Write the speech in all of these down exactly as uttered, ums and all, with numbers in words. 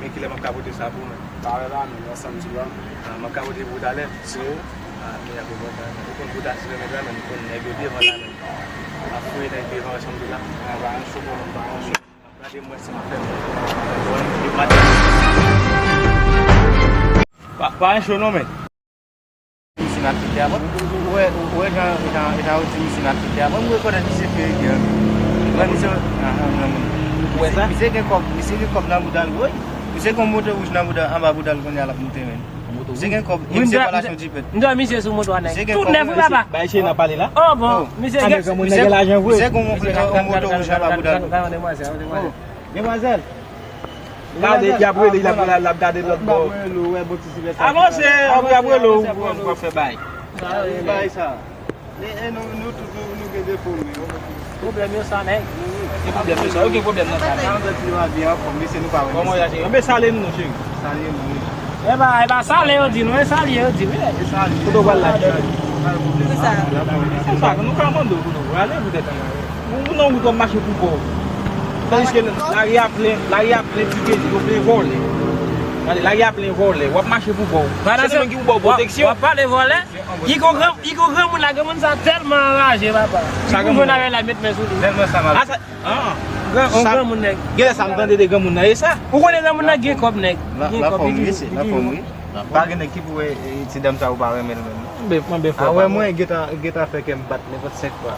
men kilè m ap ka pote sa pou ou, men. Talè la, men, ansanm di la. Ah, m ap ka pote pou ou talè? Si. Ah, men y ap enpòtan, men. Ou konn pou ta si renmen la, men, ou konn nèg yo devan la, men. M ap fouye nèg devan ansanm di la. Ah, pa yon cho, pa yon cho. Gade mwen si m ap fè. Pa, pa yon cho non, men. Misye n ap kite a, bon. Ou wè, ou wè jan, jan, jan yo di misye n ap kite a, bon, mwen rekonèt misye fè egè. Wè, misye, ah, ah, granmoun. Ou wè sa? Misye gen kòb, misye gen kòb nan bouda l, wi. Misye gen yon moto wouj nan bouda, anba bouda l kounye a l ap moute, men. Misye gen kòb, e misye pa lajan jipèt. M dwe misye sou moto a, nèg. Misye gen kòb, wi, papa. Bay chena pale la. Oh, bon, misye gen, granmoun nan gen lajan vre. Misye gen yon moto wouj anba bouda l. Demwazèl. Gade, y ap rele, y ap rele, l ap gade lòt bò. Avanse, y ap rele w, w ap fè bay. Bay sa. E, e, nou, nou tout, nou, nou gen defo, men. Pwoblèm yo sa, nèg. Ki pwoblèm yo sa? Yo gen pwoblèm nan sa, nèg. Anvèt li va byen anfòm, mesye, nou pa wè mesye. Kòman w ye, cheri? Anben, salye nou non, cheri. Salye nou, wi. E ba, e ba, salye yo di nou, e salye yo di, wi. E salye. Kote w pral la, cheri? Ki sa? Ki sa? Nou ka mande w kote w prale, poutèt. Ou, ou nan wout w ap mache pou kò w. Tandiske lari a plen, lari a plen ti kezi, yo plen vòlè. Gade, lari a plen vòlè, w ap mache pou kò w. Se nou menm ki pou ba w pwoteksyon. W ap pale vòlè. Li gon gran, li gon granmoun la, granmoun sa tèlman anraje, papa. Li pou jwenn avè l la, met men sou li. Tèlman sa mal. Ah, sa, ah. Gran, yon granmoun nèg. Genlè sa m tande de granmoun nan, e sa? Ou konnen granmoun nan gen kòb, nèg. Gen kòb, li toujou, li toujou. Pa gen nèg ki pou wè, e, ti dam sa ou pa renmen l menm. Mwen byen fò. A wè mwen, gentan, gentan fè kè m bat nenpòt senk fwa.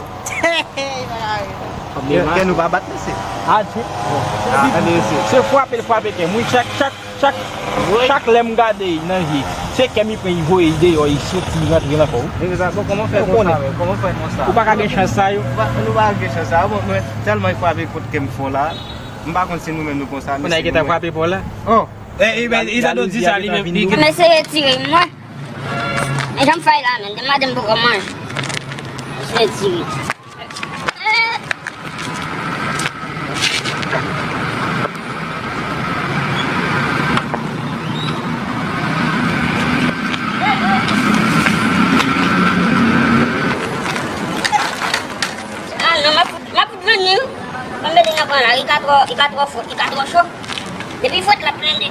Kè, kè nou pa bat, mesye. Adje. Ah, tande, mesye. Se frape l frape kè m, wi, chak, chak, chak, chak lè m gade l nan je, se kè m li pran, li voye l deyò, li soti, li rantre nan kò w. Mesye, sa, bon, kòman fè konsa, men? Kòman fè konsa? Ou pa ka gen chans sa yo. Nou pa, nou pa gen chans sa yo. Bon, mwen, tèlman l frape kont kè m fò la, m pa konn si nou menm nou konsa, mesye. Kounye a gentan frape fò la. Oh. E, e, men, Isador di sa li menm, li... Mesye retire mwen. Men jan m fè la, men, depi maten m poko manje. Mesye retire. Ah non, m ap fout, m ap fout vini. Mwen mete nan pran la, li ka twò, li ka twò fò, li ka twò cho. Depi fwèt l ap plende.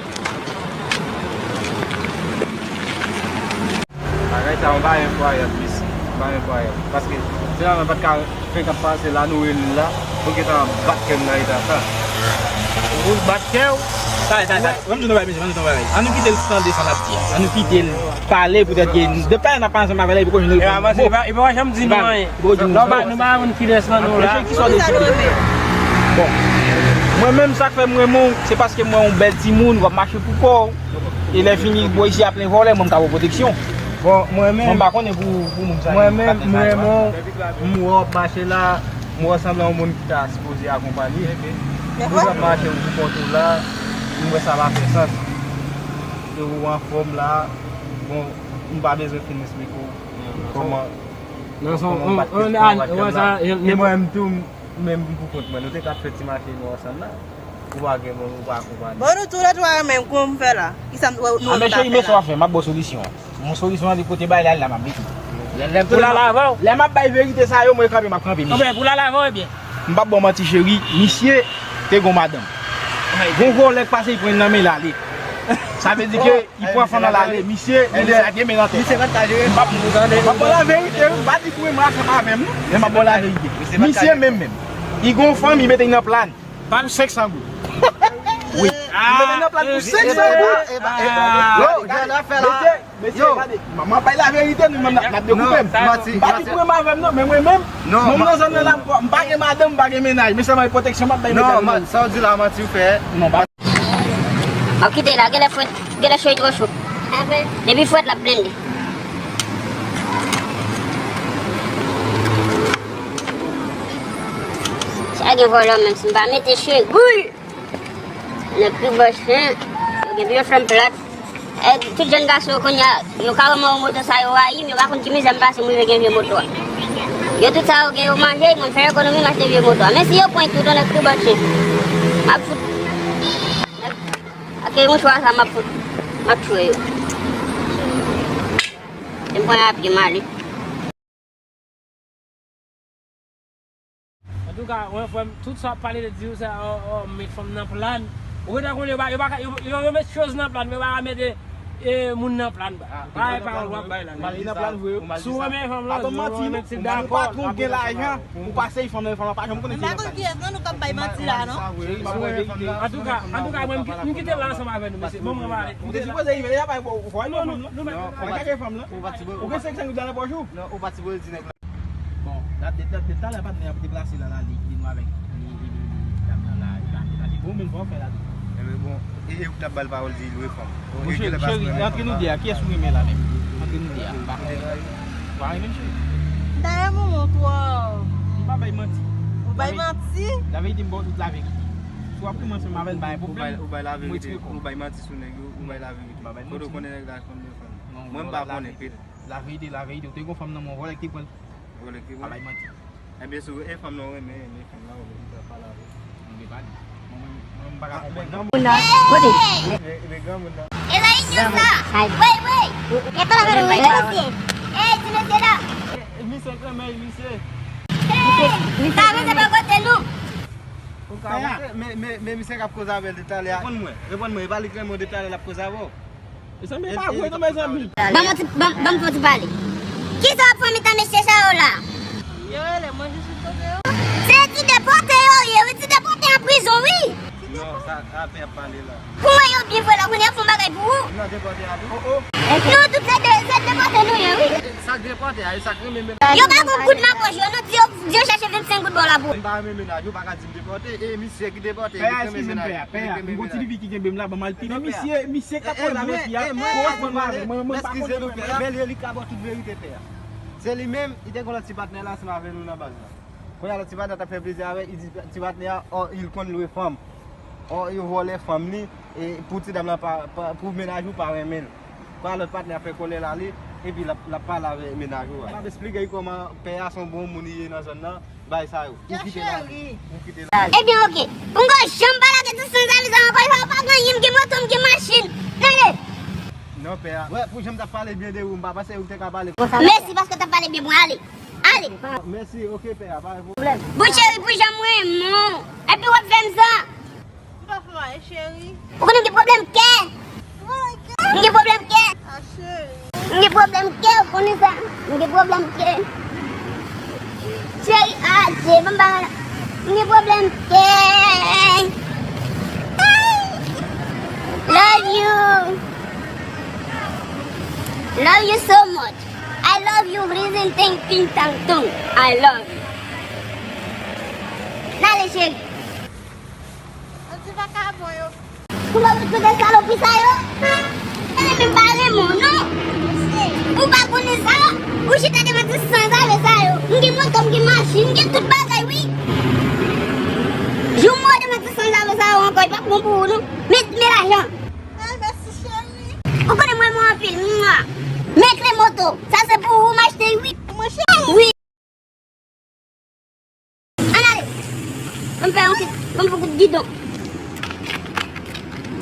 Bagay sa yon bagay enkwayab, mesye. Yon bagay enkwayab. Paske, finalman, pa t ka fè k ap pase la, nou rele l la, pou gentan bat kè m nan eta sa. Ou bat kè w? Sa, sa, sa. Ban m di nou bagay, mesye, ban m di nou bagay. An nou kite l tande sa l ap di a. An nou kite l pale, poutèt ke depi talè n ap pale ansanm avè l, li poko jwenn reponn. E pa janm di nou anyen. Li poko di nou anyen. Nou pa, nou pa konn kilès nan nou la. Mesye, kisa w deside? Bon. Mwen menm, sa k fè m renmen w, se paske m wè w yon bèl timoun, w ap mache pou kò w. E lè fini, bò isi a plen vòlè, mwen m ka ba w pwoteksyon. Bon, mwen menm, mwen pa konnen pou, pou moun sa yo, mwen menm, m renmen w, m wè w ap mache la, m wè w sanble yon moun ki ta sipoze akonpanye. Ou t ap mache pou kont ou la, m wè sa pa fè sans. E ou anfòm la, bon, m pa bezwen fin esplike w kòman, kòman m bat kèk fwa, bat kèk la. E mwen menm tou, m, menm pou kont mwen, nou te ka fè ti mache nou ansanm la. Ou pa gen moun, ou pa akonpanye. Bon, nou tou lè twa menm, kòman m fè la? Kisa m, nou... A, men cheri, men sa w ap fè, m ap ba w solisyon an. Yon solisyon an, li kote bay la, la m ap mete. Lè, lè m pou l al avè w. Lè m ap bay verite sa yo, mwen kanpe, m ap kanpe, mesye. Anben, pou l al avè w, ebyen. M p ap ba w manti, cheri, misye te gon madanm. Gon vòlè k pase, li pran l nan men, l ale. Sa vle di ke li pran fanm nan, l ale. Misye, li lage men nan tèt. Misye pa t ka jere fanm. M p ap, m ap ba w laverite, wi. M pa di pou mwen ansanm avè m, non. Men m ap ba w laverite. Misye menm, menm. Li gon fanm, li mete l nan plan. Pou senk san goud. Wi. Li mete l nan plan pou senk san goud. Yo, jan n ap fè la. Mesye, mesye, gade. M, m ap bay laverite, nou menm n ap, n ap dekoupe m. M pa di pou mwen avè m, non, men mwen menm, non, m nan zòn nan la, m pa gen madanm, m pa gen mennaj, men sèlman e pwoteksyon m ap bay medam yo. Non, sa w di la, manti w fè. Non, pa... W ap kite la, genlè fwèt, genlè cho, li twò cho. Depi fwèt, l ap blende. Sa gen vòlò menm, si m pa mete chegou. Nèg pi bòch chen, yo gen vye flanm plat. E, tout jèn gason yo kounye a, yo ka wè mwen yon moto sa, yo rayi m, yo pa konn ki mizè m pase, m rive gen vye moto a. Yo tout sa yo gen, yo manje, mwen fè ekonomi, m achte vye moto a. Men si yo pran tout, yon nèg pi bòch chen, m ap fout. Ak mouchwa sa, m ap fout. M ap tchwe yo. Se m pran apye m ale. Antouka, mwen, frè m, tout sa w ap pale de di w sa, o, o, met fanm nan plan. Ou gentan konnen yo pa, yo pa ka, yo, yo, yo met choz nan plan, men yo pa ka mete, e, moun nan plan. Bagay pawòl w ap bay la. Mal gen nan plan vre. Si w renmen fanm lan, si w renmen ti dakò, patwon gen lajan, ou pase fanm nan, fanm nan pa janm konnen si nan plan. Men pa konn kiyès nan nou k ap bay manti la, non? Antouka, antouka, mwen, m kite l la ansanm avè nou, mesye. Bon, mwen pale. Ou te sipoze rive deja, bay, fò al wè fanm lan. Al chache fanm lan. Ou gen senk san goud la nan pòch ou? Non, ou pa sipoze di nèg la. Bon, la, de, de, de talè patnè ap deplase la, la, li, li nou avèk, li, li, li, li, kamyon la, li pa, li pa, li bon, men fò fè la tou. Enben bon, e, e ou t ap ba l pawòl di lwe fanm. Mouche, cheri, antre nou de a, kiyès ou renmen la menm? Antre nou de a, m pa konnen. Ou pa renmen m, cheri? M ta renmen w twò. M pa bay manti. Ou bay manti? Laverite, m ba w tout laverite. Si w ap renmen ansanm avè l, pa gen pwoblèm. Ou bay, ou bay laverite, ou bay manti sou nèg yo, ou bay laverite. M pa bay manti. Kote w konnen nèg la konn lwe fanm? Mwen, m pa konnen pil. Laverite, laverite, ou te gon fanm nan men w, vòlè ki te pran l. Vòlè ki pran l. Pa bay manti. Enben, si w, e fanm nan w renmen, men fanm nan w renmen, ou pral pale avè l. Mwen vle pale. Mwen, mwen, mwen, m pa ka konprann non. Moun nan, kote? E, e, e granmoun nan. E la inyon sa. Wi, wi. E pa la vòlè, wi, mesye. E, ti mesye la. E, e, misye k renmen, misye. E, pa vle se pa kote nou. Ou ka avanse, men, men, men misye k ap koze avè l detalè a. Reponn mwen, reponn mwen, e pa li k renmen w detalè l ap koze avè w. Mezanmi, pa vre non, mezanmi. Ban m ti, ban, ban m fè yon ti pale. Kisa w ap fè mitan mesye sa yo la? Yo rele mwen jis sou kote yo. Se ti depòte yo ye, wi, ti depòte an prizon, wi. Non, sa, sa pè ap pale la. Pou mwen yo byen vre la, kounye a ap fè yon bagay pou ou. Nan depòte a tou. Oh, oh. Non, tout se de, se depòte nou ye, wi. Sa k depòte a, e sa k renmen menm. Yo pa gon goud nan pòch yo, non, di yo, di yo chèche vennsenk goud ba w la pou. M pa renmen mennaj, yo pa ka di m depòte, e misye ki depòte, li k renmen mennaj. Pè a, pè a, m gon ti pipi ki kenbe m la, ban m al pini misye, misye k ap koze avèk fi a. Mwen, mwen, mwen, mwen pa konnen mwen la. Bèl li ka ba w tout verite, pè a. Se li menm, li te gon lòt ti patnè la, ansanm avè nou nan baz la. Kounye a lòt ti patnè t ap fè plezi avè l, li di ti patnè a, ò, li konn lwe fanm. Ò, yo vòlè fanm li, e pou ti dam lan pa, pa, pou mennaj ou pa renmen l. Kounye a lòt patnè a fè kòlè l ale, epi l ap, l ap pale avè mennaj ou a. M ap esplike l kòman pè a se yon bon moun li ye nan zòn nan, bay sa yo. Ou kite l ale. Ou kite l ale. Ebyen, oke. Pou m pa janm pale ak ti sanzavizan ankò, e pa, pa gen anyen, m gen moto, m gen machin. Tande. Non, pè a. Wè, pou jan m t ap pale byen de ou, m pa panse ou te ka pale konsa. Mèsi paske w t ap pale byen, mwen ale. Ale. Mèsi, oke, pè a, pa gen pwoblèm. Bon, cheri, pou jan m renmen w. Epi w ap fè m sa. M pa fè w anyen, Cheri. Ou konnen m gen pwoblèm kè. M gen pwoblèm kè. M gen pwoblèm kè, ou konnen sa. M gen pwoblèm kè. Cheri, adje, ban m ba. M gen pwoblèm kè. Love you. Love you so much. I love you, reason thing, ping tang tong. I love you. N ale, cheri. An ti vakabon yo. Ou pa fout kote salopri sa yo? Sa menm pa renmen w, non. Ou pa konnen sa? Ou chita devan ti sanzave sa yo. M gen moto, m gen machin, m gen tout bagay, wi. Jou m wè w devan ti sanzave sa yo ankò, li p ap bon pou ou, non. Men, men lajan. Ay, mèsi, cheri. Ou konnen mwen, mwen anpil. Mwa. Men kle moto. Sa se pou ou m achte, wi. Mwen, cheri. Wi. Ann ale. Ban m fè yon ti, ban m fè kout gidon.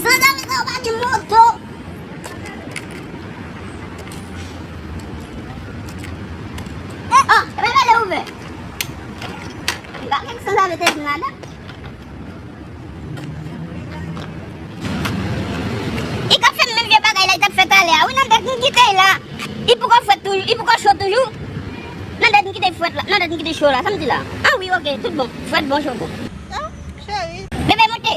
Sanzave sa yo pa gen moto. Oh, e pa pale ouvè. M pa gen sanzave te di madanm. Li ka fè menm vye bagay la, li t ap fè talè a. Wi, nan dat m kite l la. Li poko frèt toujou, li poko cho toujou. Nan dat m kite frèt la, nan dat m kite cho la, sa m di la. Ah wi, ok, tout bon. Frèt bon, cho bon. Ah, cheri. Bebe, monte.